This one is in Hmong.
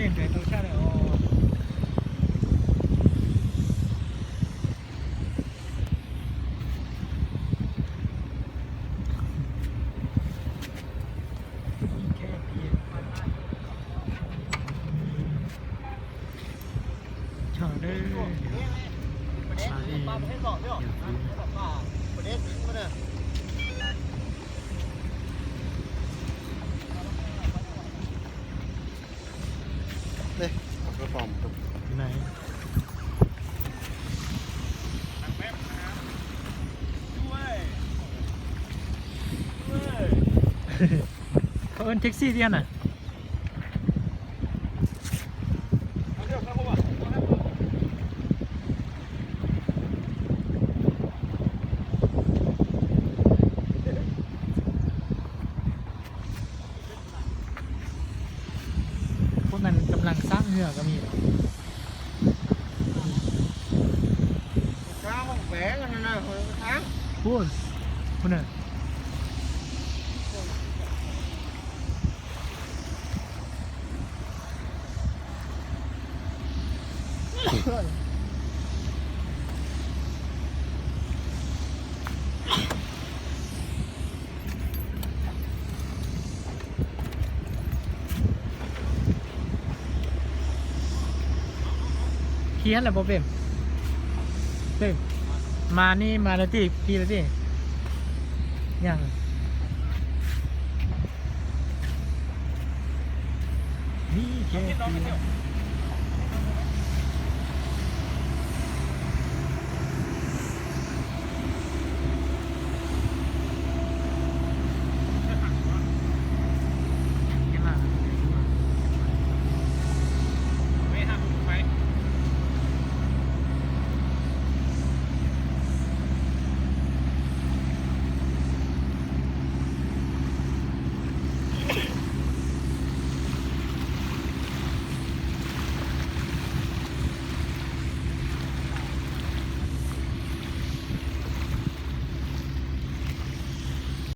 Nres tau tshaj li os. Có ơn taxi thiab nè. Khúc này gam lăng sab hwm koj mi. Ua, ua nè. Khi hab lawm pom pem. Pem. Mas ni mas lawm tij, khi lawm tij. Yog. Ni khi.